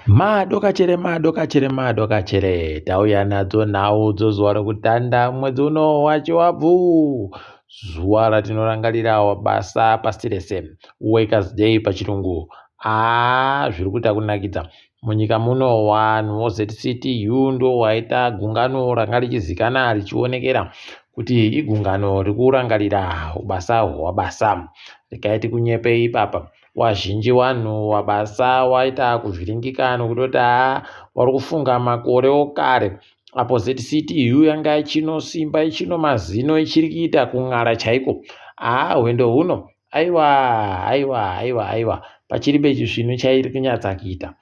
Madokachere madokachere madokachere tauya nadzo nhau dzozuva rokutanda mwedzi uno waChivabvu zuva ratinorangarira basa pasi rese Workers Day pachirungu aa zviri kuita kunakidza munyika muno vanhu voZCTU ndo waita gungano ranga richizikana richionekera kuti igungano rikurangarira ubasa hwabasa regai tikunyepei ipapa Wazhinji wanhu wabasa waita kuvhiringika nokutoti haa wari kufunga makore okare apo ZCTU yanga ichino simba ichino mazino ichiri kuita kun'ara chaiko haa hwendo huno aiwa aiwa aiwa aiwa pachiri pechisvinu chairi kunyatsa kuita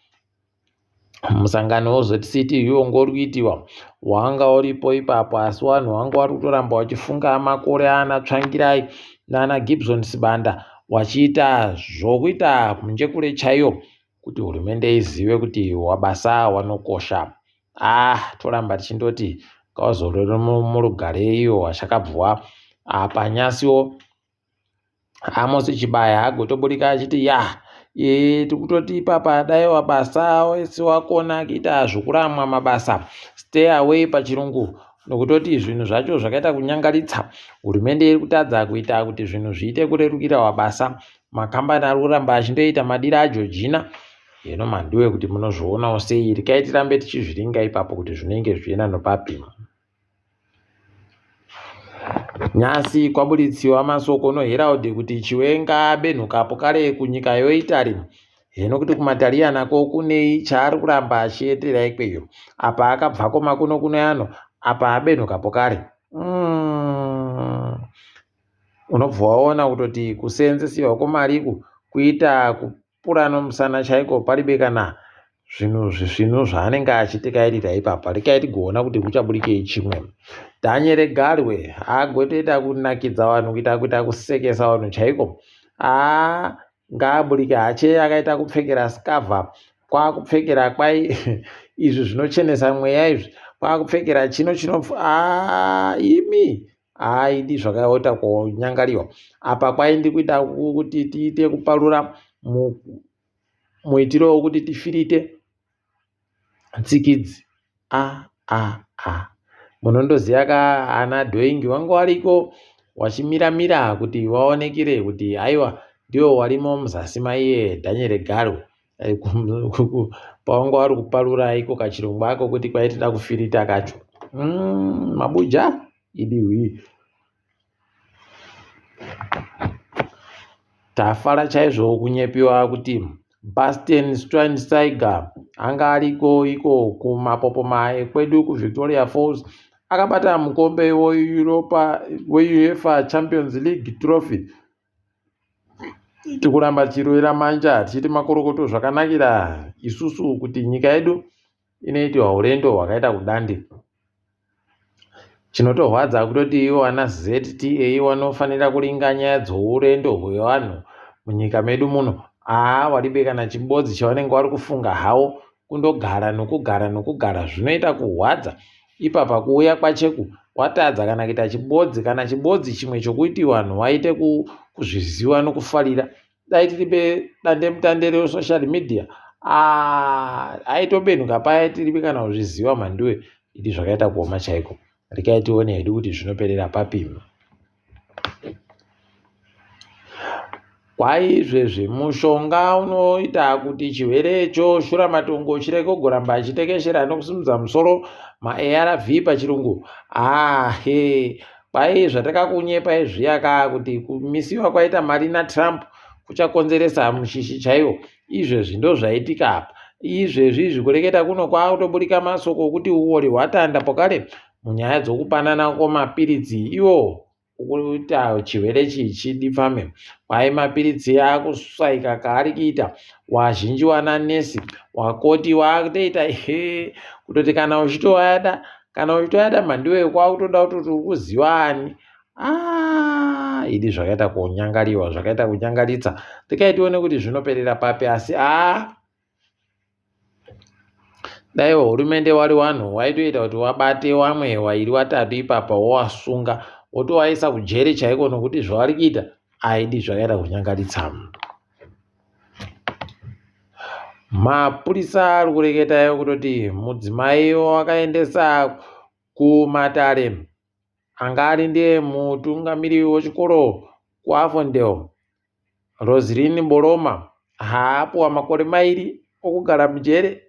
Musangano weZCTU wanga uri kuitiwa wanga uripo ipapo asi vanhu vanga vari kutoramba vachifunga makore ana Tsvangirai nana Gibson Sibanda vachiita zvokuita munjekure chaiyo kuti hurumende izive kuti wabasa wanokosha. Ah, toramba tichindoti ngawazorore murugare iyo wachakabvuwa apa nyasiwo Amos Chibaya agotoburika achiti ya e, tikutoti ipapa dai wabasa wese wakona kuita zvokuramwa mabasa stay away pachirungu nokutoti zvinhu zvacho zvakaita kunyangaritsa hurumende iri kutadza kuita kuti zvinhu zviite kurerukira wabasa makambani ari kuramba achindoita madira ajojina hino mhanduwe kuti munozvionawo sei rikai tirambe tichizviringa ipapo kuti zvinenge zvichienda nopapi Nhasi kwaburitsiwa masoko noHerald kuti Chiwenga abenhukapo kare kunyika yoItaly. Hino kuti kumaTariyana ko kunei chaari kuramba achiendera ikweyo. Apa akabvako makuno kuno ano apa abenhukapo kare. Mm. Unobva waona kutoti kuseenzesiwa kwemari uku kuita Pura nomusana chaiko paribe kana zvinhu zvisvinu zvaanenge achitikairira ipapa rekai tigoona kuti kuchaburikei chimwe dhanyere garwe agotoita kunakidza vanhu kuita kuita kusekesa vanhu chaiko haa ngaaburike hache akaita kupfekera skavha kwakupfekera kwai izvi zvinochenesa mweya izvi kwakupfekera chino chino haa imi haaidi zvakaita kunyangariwa apa kwaindi kuita kuti tiite kuparura muitiro wekuti tifirite tsikidzi a a a munondoziva ka ana dhoingi wangu wariko wachimira mira kuti waonekere kuti aiwa ndiwo warimo muzasi maiye dhanyere garwe pawanga wari kuparura iko kachirongwa ako kuti kwaitida kufirita kacho mm, mabuja idi hwii tafara chaizvo kunyepiwa kuti Bastian Schweinsteiger anga ariko iko kumapopoma ekwedu kuVictoria Falls akabata mukombe weEuropa weUefa Champions League trophy tikuramba tichirovera manja tichiti makorokoto zvakanakira isusu kuti nyika yedu inoitiwa urendo hwakaita kudandi Chinotorwadza kutoti ivo ana ZTA vanofanira kuringa nyaya dzourendo hwevanhu munyika medu muno. Haa waribe kana chibodzi chavanenge vari kufunga hawo kundogara nokugara nokugara zvinoita kurwadza. Ipapa kuuya kwacheku watadza kana kuita chibodzi kana chibodzi chimwe chokuti vanhu vaite kuzviziva nokufarira dai tiri pedandemutande resocial media ah, aitobenhuka paya tiripi kana kuzviziva mhanduwe idi zvakaita kuoma chaiko rekai tione hedu kuti zvinoperera papi kwaizvezvi mushonga unoita kuti chirwere shuramatongo chirege kugoramba chitekeshera nokusimudza musoro maarv pachirungu ahe ah, Kwai zvatakakunyepai zviya kaa kuti kumisiwa kwaita mari naTrump kuchakonzeresa mushishi chaiwo. Izvezvi ndozvaitika apa. Izvezvi izvi kureketa kuno kwakutoburika masoko okuti uori hwatanda pokare munyaya dzokupanana kwomapiritsi iwo ukuita chirwere chidipfame. Kwai mapiritsi akusvaika kaari kuita wazhinji wana nesi wakoti wakutoita he kutoti kana uchitoada kana uchitoyada mhandiwe kwakutoda kutoti uri kuziva ani ah, idi zvakaita kunyangariwa zvakaita kunyangaritsa tikai tione kuti zvinoperera papi asi a ah, dai hurumende wari wanhu waitoita kuti wabate wamwe wairi watatu ipapa wowasunga wotowaisa kujere chaiko nokuti zvavari kuita aidi zvakaita kunyangaritsa. Mapurisa ari kureketa kutoti mudzimai wakaendesa kumatare anga ari ndiye mutungamiri wechikoro kuAvondale, Roselyn Boroma, haapuwa makore mairi okugara mujere.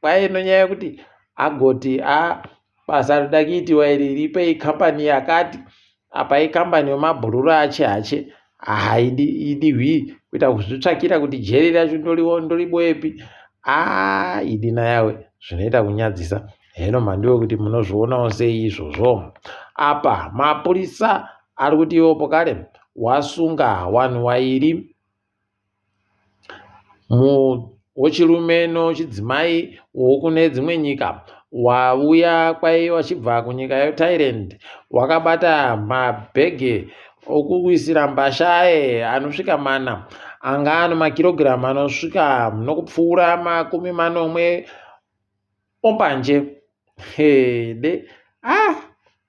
Kwai nenyaya yekuti agoti a basa rinoda kuitiwa iri ripei kambani yakati apa ikambani yemabhururu ache hache haidi idi hwii kuita kuzvitsvakira kuti jeri racho ndoriboepi aa idi nayawe zvinoita kunyadzisa heno mhandiwe kuti munozvionawo sei izvozvo apa mapurisa ari kuti iwo pokare wasunga wanhu wairi Wechirume newechidzimai wokune dzimwe nyika wauya kwaive wachibva kunyika yeThailand wakabata mabhegi okuisira mbasha aye anosvika mana anga ane makirogiramu anosvika nokupfuura 70 ombanje hede ah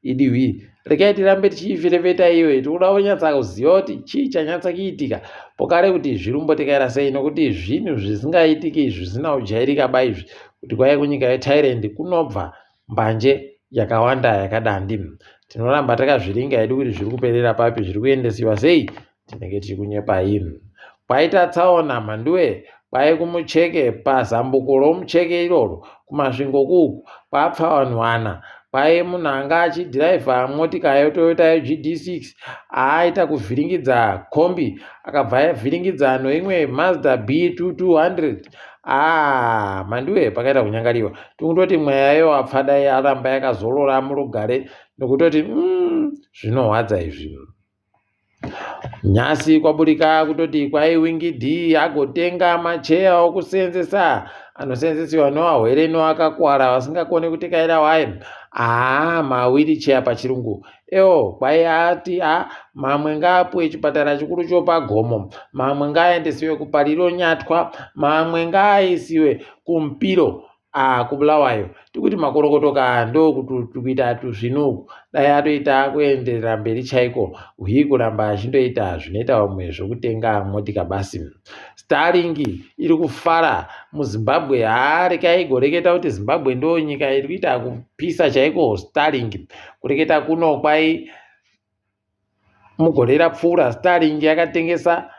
idi hwii regai tirambe tichiiferefeta iyoyi tikuda kunyatsa kuziva kuti chii chanyatsa kuitika pokare kuti zviri kumbotekaira sei nokuti zvinhu zvisingaitiki zvisina kujairika ba izvi kuti kwaive kunyika yethailand kunobva mbanje yakawanda yakadandi tinoramba takazviringa hedu kuti zviri kuperera papi zviri kuendesiwa sei tinenge tiri kunyepai kwaita tsaona mhanduwe kwai kumucheke pazambuko romucheke iroro kumasvingo kuku kwapfa vanhu vana kwai munhu anga achidhiraivha motika yetoyota yegd6 aaita kuvhiringidza kombi akabva avhiringidza noimwe mazda b2200 aa mhanduwe pakaita kunyangariwa tikutoti mweya yewapfa dai aramba yakazorora murugare nokutoti mm, zvinohwadza izvi Nhasi kwaburika kutoti kwai Winky D agotenga macheya okusenzesa anosenzesiwa nowahwere nowakakwara vasingakone kutekaira waye haa mawiricheya pachirungu ewo kwai ati a mamwe ngaapuwe chipatara chikuru chopagomo mamwe ngaaendesiwe kupariro nyatwa mamwe ngaaisiwe kumpiro Ah, kuBulawayo tikuti makorokoto ka ndokuita tuzvinu uku dai atoita kuenderera mberi chaiko hwii kuramba achindoita zvinoita vamwe zvokutenga motika basi Starlink iri kufara muZimbabwe haa rekai igoreketa kuti Zimbabwe ndo nyika iri kuita kupisa chaiko Starlink kureketa kuno kwai mugore rapfuura Starlink yakatengesa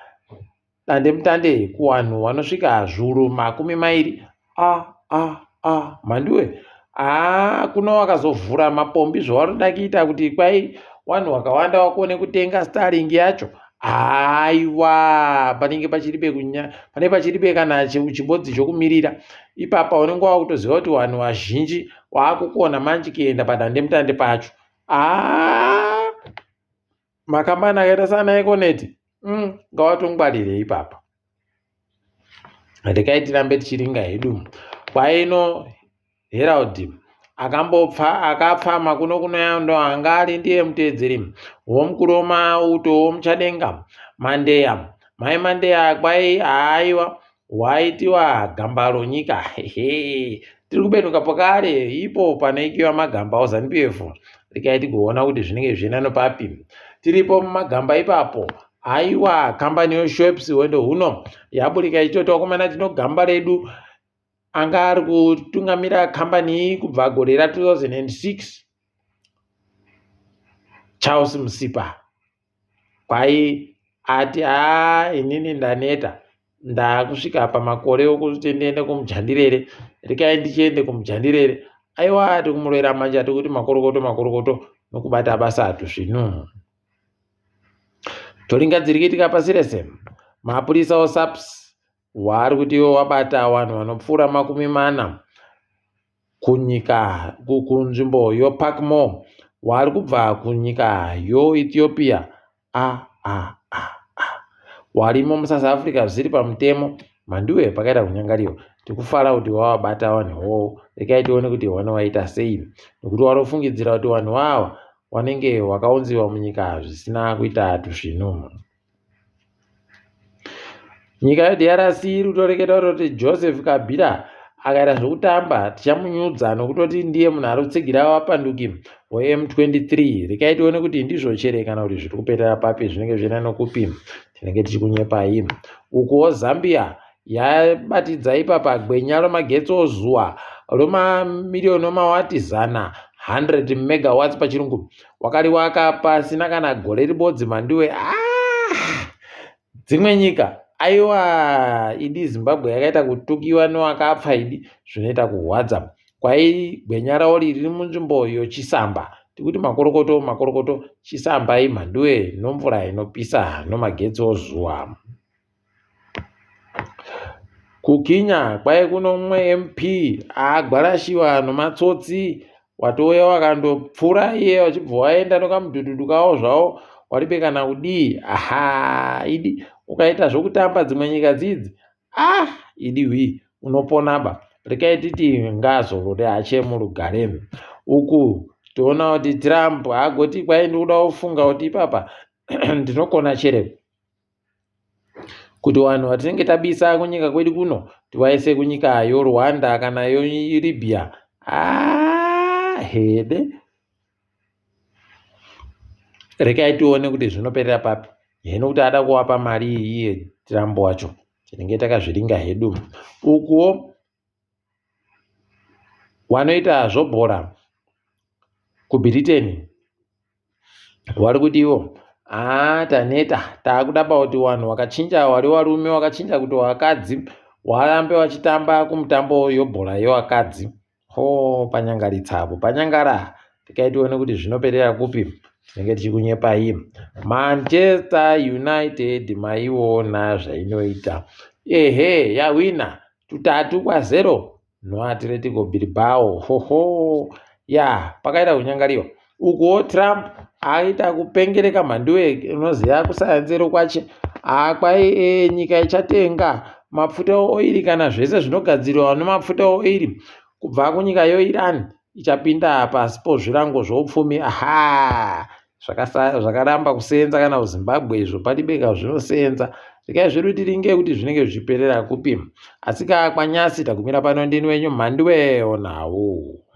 dandemutande kuwanhu wanosvika zvuru 20 a a a mhanduwe haa kuno wakazovhura mapombi zvawanoda kuita kuti kwai wanhu wakawanda wakone kutenga starling yacho haiwa panenge pachiribe kunya pane pachiribe kana chibodzi chokumirira ipapa unenge wakutoziva kuti vanhu vazhinji waakukona manje kuenda padandemutande pacho haa makambani akaita sana econet mm, ngawatongwarire ipapa rekai tirambe tichiringa hedu kwaino herald akambopfa akapfama kuno kunoyando anga ari ndiye muteedzeri womukuru womauto womuchadenga mandeya mai mandeya kwai haaiwa Waitiwa gamba ronyika hehe tiri kubenuka pakare ipo panoikiwa magamba oZanu PF regai tigoona kuti zvinenge zvichienda nopapi tiripo mumagamba ipapo aiwa kambani yoshops hwendo huno yaburika ichitoti vakomana tino gamba redu anga ari kutungamira kambani iyi kubva gore ra2006 Charles Musipa Kwai ati haa inini ndaneta ndakusvika pamakore okuti ndiende kumujandirere rekai ndichiende kumujandirere aiwa tikumuroera manje atikuti makorokoto makorokoto nokubata basa atusvinu toringa dziri kuitika pasi rese mapurisa osaps waari kuti iwo wabata vanhu vanopfuura 40 kunyika kunzvimbo yoParkmore waari kubva kunyika yoEthiopia a a a a warimo muSouth Africa zvisiri pamutemo mhanduwe pakaita kunyangariwa tikufara kuti wavabata vanhu iwowo rekai tione kuti wane waita sei nekuti warofungidzira kuti vanhu wawa wanenge wakaunziwa munyika zvisina kuita tusvinu Nyika yeDRC iri kutoreketa kutoti Joseph Kabila akaita zvekutamba tichamunyudza nokutoti ndiye munhu ari kutsigira vapanduki veM23. Rekai tione kuti ndizvo chere kana kuti zviri kupetera papi zvinenge zvichienda nokupi tinenge tichikunyepai. Ukuwo Zambia Yabatidza ipapa gwenya romagetsi ozuva romamiriyoni omawati zana 100 megawatts pachirungu wakariwaka pasina kana gore ribodzi mhanduwe ah! Dzimwe nyika aiwa idi Zimbabwe yakaita kutukiwa newakapfa idi zvinoita kuhwadza. Kwai gwenya rawo riri munzvimbo yochisamba tikuti makorokoto makorokoto chisambai mhanduwe nomvura inopisa nomagetsi ozuva. Kukinya kwai kuno mumwe MP agwarashiwa nomatsotsi watouya wakandopfura iye wachibva waenda nokamudhudhudhu kawo zvawo waribe kana kudii aha idi ukaita zvokutamba dzimwe nyika dzidzi ah idi hwii unoponaba rekai titi ngaazorore ache murugare uku toona kuti Trump agoti kwai ndikuda kufunga kuti ipapa ndinokona chere kuti vanhu vatinenge tabisa kunyika kwedu kuno tivaise kunyika yorwanda kana yolibya ah, hede rekai tione kuti zvinoperera papi heno kuti ada kuvapa mari iye tirambo wacho tinenge takazviringa hedu ukuwo Wanoita zvobhora kuBritain wari kuti ivo haa taneta taakuda pakuti wanhu wakachinja wari warume wakachinja kuti wakadzi warambe wachitamba kumutambo yobhora yewakadzi ho panyangaritsa apo panyangara tikai tione kuti zvinoperera kupi tinenge tichikunyepai Manchester United maiona zvainoita ehe yahwina tutatu kwazero noAtletico Bilbao hoho ya pakaita kunyangariwa ukuwo Trump aita kupengereka mhanduwe unoziva kusayanzero kwache akwai e, nyika ichatenga mapfuta oiri kana zvese zvinogadzirwa nemapfuta oiri kubva kunyika yoIran ichapinda pasi pozvirango zvoupfumi aha zvakaramba kuseenza kana kuzimbabwe izvo padibeka zvinoseenza regai zvedu tiringe kuti zvinenge zvichiperera kupi asi ka kwanyasi tagumira pano ndini wenyu mhanduwe onhau.